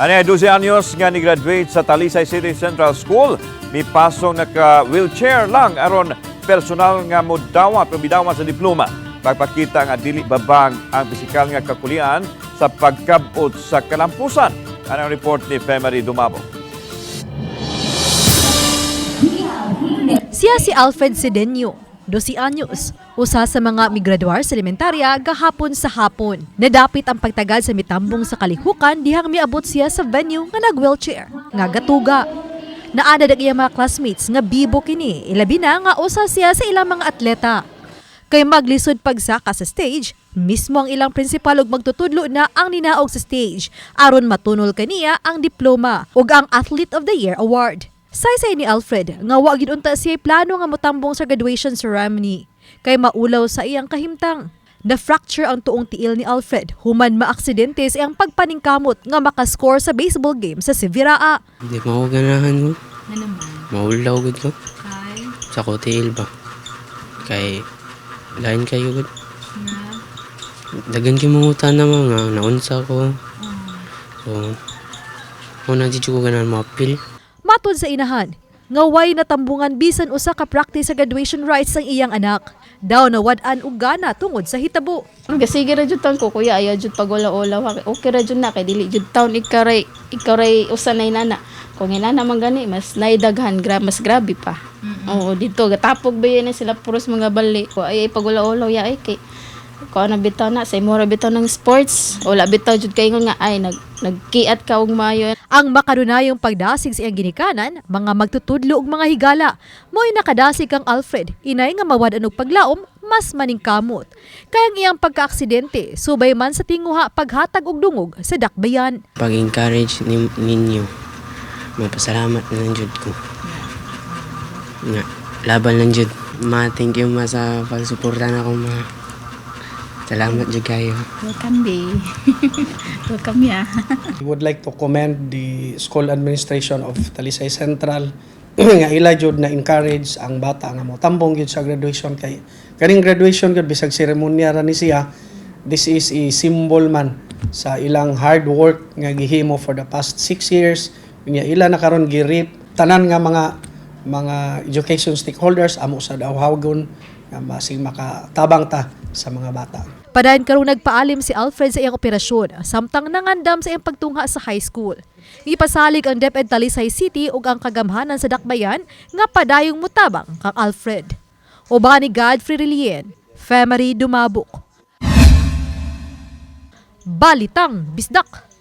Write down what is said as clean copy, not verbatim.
Ani ay 12 anyos nga ni-graduate sa Talisay City Central School, mipasong naka-wheelchair lang aron personal nga modawat o midawat sa diploma. Pagpakita nga dili babag ang pisikal nga kakulian sa pagkabot sa kalampusan. Ano ang report ni Femery Dumabo? Siya si Alfred Cedeño, 12 anyos, usa sa mga migraduar sa elementarya gahapon sa hapon. Nadapit ang pagtagad sa mitambong sa kalihukan dihang miabot siya sa venue nga nag-wheelchair, nga gatuga. Naanad ang iyang mga classmates nga bibo kini, ilabi na nga usa siya sa ilang mga atleta. Kay maglisod pagsaka sa stage, mismo ang ilang principal ug magtutudlo na ang ninaog sa stage aron matunol kaniya ang diploma ug ang Athlete of the Year award. Saysay ni Alfred nga wa gid unta siya plano nga motambong sa graduation ceremony kay maulaw sa iyang kahimtang. Na-fracture ang tuong tiil ni Alfred human maaksidente sa iyang pagpaningkamot nga makascore sa baseball game sa Seviraa. Hindi mo ako ganahan ko. Maulaw gud ko. Sa ko tiil ba. Kay lain kayo gud. Dagan kay mangutan na mga naunsa ko. So, mao na di ko ganahan mo-apil. Matod sa inahan, nga way natambungan bisan usa ka practice sa graduation rites ang iyang anak. Daw nawad-an og gana tungod sa hitabo. Sige ra jud taon ko, kuya, ayaw jud pag-ulaw-ulaw. Okay ra jud na kay dili jud taon ikaw ray usa na inana. Kung inana man gani mas naidaghan mas grabe pa. Oo, dito gatapog ba yun na sila puros mga bali. Ko ay pag-ulaw-ulaw ya ay kay ko na bitaw na sa imo ra bitaw ng sports. Wala bitaw jud kay nga ay nagkiat ka og maayo. Ang makanunayong pagdasig sa iyang ginikanan, mga magtutudlo ug mga higala. Mo'y nakadasig kang Alfred, inay nga mawad-an og paglaom, mas maningkamot. Kaya ang iyang pagkaaksidente, subay man sa tinguha paghatag og dungog sa dakbayan. Pag-encourage ninyo, mapasalamat na lang jud ko. Nga, laban lang jud. Ma, thank you, ma, sa pagsuporta na ako, ma. Salamat jud kayo. Welcome, Bay. Welcome, ya. I would like to commend the school administration of Talisay Central nga ila jud na encourage ang bata nga mo tambong gyud sa graduation, kay kaning graduation gyud, bisag seremonya ra ni siya, this is a symbol man sa ilang hard work nga gihimo for the past 6 years. Unya ila na karon gi-reap. Tanan nga mga education stakeholders, amo sa awhagon nga masig makatabang ta sa mga bata. Padayon karong nagpaalim si Alfred sa iyang operasyon samtang nangandam sa iyang pagtungha sa high school. Gipasalig ang DepEd Talisay City ug ang kagamhanan sa dakbayan nga padayong mutabang kang Alfred. Uban ni Godfrey Relien, Femery Dumabok. Balitang Bisdak.